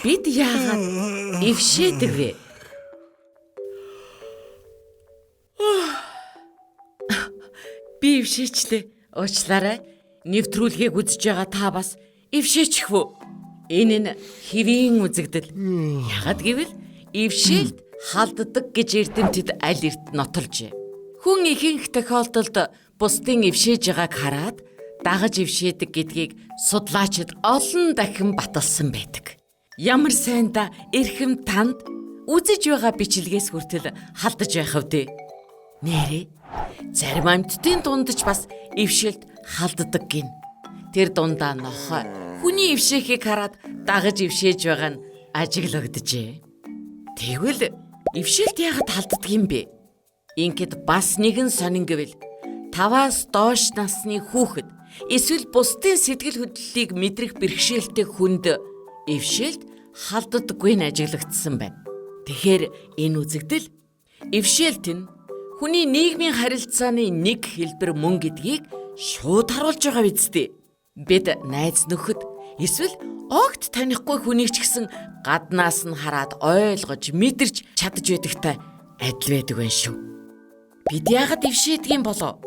Бид яагаад эвшээдэг вэ? Би эвшээчлээ. Уучлаарай. Нэвтрүүлгийг үзэж байгаа та бас эвшээчих үү? Энэ нь хэвийн үзэгдэл. Яагаад гэвэл эвшээлт халддаг гэж эрдэмтэд аль эрт нотолжээ. Хүн ихэнх тохиолдолд бусдын эвшээж байгааг хараад дагаж эвшээдэг гэдгийг судлаачид олон дахин баталсан байдаг. Ямар сайн да эрхэм танд үзэж байгаа бичлэгээс хүртэл халдаж байх вдэ. Нээрээ зарим амьтдын дунд ч бас эвшээлт халддаг гин. Тэр дундаа нохой хүний эвшээхийг хараад дагаж эвшээж байгаа нь ажиглагджээ. Тэгвэл эвшээлт яагаад халддаг юм бэ? Ингээд бас нэгэн сонин гэвэл 5-аас доош насны хүүхэд эсвэл бусдын сэтгэл хөдлөлийг мэдрэх бэрхшээлтэй хүнд эвшээлт халддаггүй нь ажиглагдсан байна. Тэгэхээр энэ үзэгдэл эвшээлт нь хүний нийгмийн харилцааны нэг хэлбэр мөн гэдгийг шууд харуулж байгаа биз дээ. Бид найз нөхөд эсвэл огт танихгүй хүнийг ч гэсэн гаднаас нь хараад ойлгож мэдэрч чадаж байдагтай адил байдаг байх шүү. Бид яагаад эвшээдэг юм болов?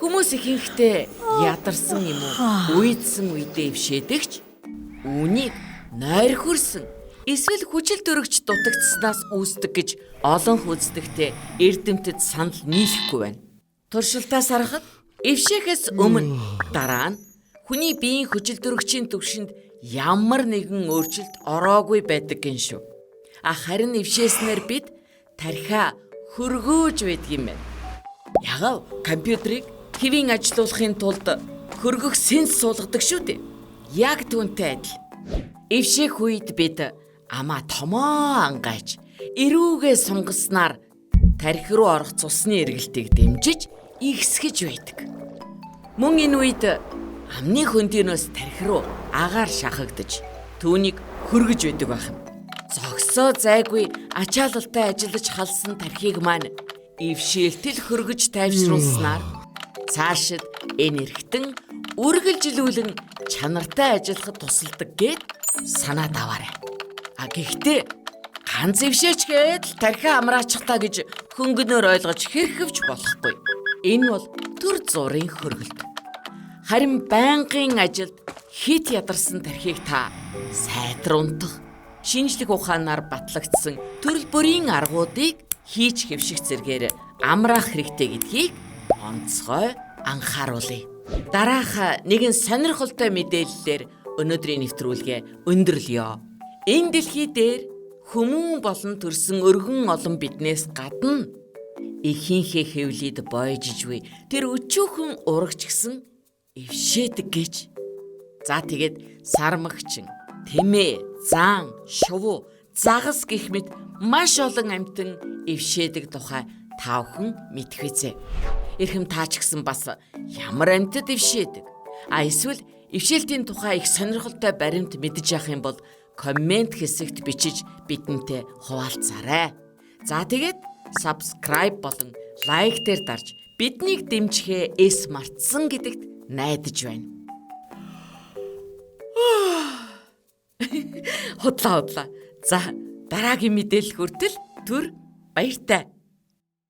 Хүмүүс ихэнхдээ ядарсан юм уу, уйдсан үедээ эвшээдэг ч үүнийг нойрхөрсөн эсвэл хүчил төрөгч дутагдсанаас үүсдэг гэж олон хүздэгтэй эрдэмтэд санал нийлэхгүй байна. Туршилтаас харахад эвшээхээс өмнө дараа нь хүний биеийн хүчил төрөгчийн түвшинд ямар нэгэн өөрчлөлт ороогүй байдаг гин шүү. А харин эвшээснээр бид тархиа хөргөөж байдаг юм байна. Ягав компьютерийг хэвийн ажилуулахын тулд хөргөх сенс суулгадаг шүү дээ. Яг түүнтэй адил. Эвшээх үед бид амаа томоо ангайж эрүүгээ сунгаснаар тархи руу орох цусны эргэлтийг дэмжиж ихсгэж байдаг. Мөн энэ үед амны хөндийнөөс тархи руу агаар шахагдаж түүнийг хөргөж байдаг байх юм. Зогсоо зайгүй ачаалалтай ажиллаж халсан тархийг маань эвшээлтэл хөргөж тайвшруулснаар цаашид энэ эргэтэн үргэлжлүүлэн чанартай ажиллахад тусалдаг гэд санаад аваарай. А гэхдээ ганц эвшээч гээд л тархиа амраачихлаа гэж хөнгөнөөр ойлгож хэрхэвч болохгүй. Энэ бол төр зургийн хөргөлт. Харин байнгын ажилд хит ядарсан тархийг та сайтар унтах, шинжлэх ухаанаар батлагдсан төрөл бүрийн аргуудыг хийж хэвших зэргээр амраах хэрэгтэй гэдгийг онцгой анхааруулъя. Дараах нэгэн сонирхолтой мэдээллээр өнөөдрийн нэвтрүүлгээ өндөрлөё. Энэ дэлхий дээр хүмүүн болон төрсэн өргөн олон биднээс гадна ихийнхээ хэвлийд бойжиж буй тэр өчүүхэн урагч гисэн эвшээдэг гэж. За тэгээд сармагчин, тэмээ, заан, шувуу, загас гэх мэт маш олон амьтан эвшээдэг тухай та бүхэн мэдэх үзээ. Эрхэм таа ч гэсэн бас ямар амьтад эвшээдэг? А эсвэл эвшээлтийн тухай их сонирхолтой баримт мэдэж явах юм бол коммент хэсэгт бичиж бидэнтэй хуваалцаарай. За тэгээд subscribe болон лайк дээр дарж биднийг дэмжихээ эс мартсан гэдэгт найдаж байна. Худлаа. За дараагийн мэдээлэл хүртэл түр баяртай.